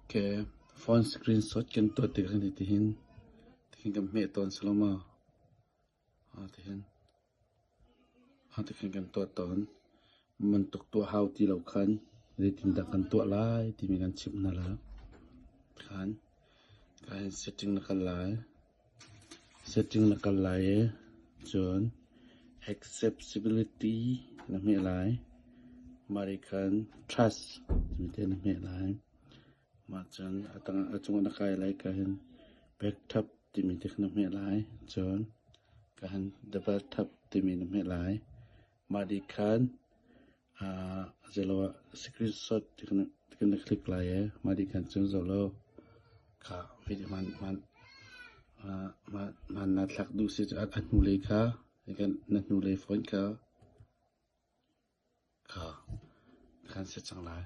Phone screenshot kan tuah tik ahhin hitihin tihin kan hmeh tawn si lo maw? Tihin tihin kan tuah tawn. Bantuk tuah hau ti lo khan zeitindah kan tuah lai timi kan chimh hna lai. Khan kahin setting na kal lai. Setting na kal lai i cun accessibility na hmeh lai. Mah nih khan trust timi te na hmeh lai. Mah cun a tangah a cungah na kai lai ka hin back tap timi te kha na hmeh lai. Cun ka hin double tap timi na hmeh lai. Mah nih khan zeiloah screenshot ti kha na click lai i mah nih khan cun zoh law kha video hman hman hman naa thlak duh si a hnulei kha na hnulei phone kha kha khan si cang lai.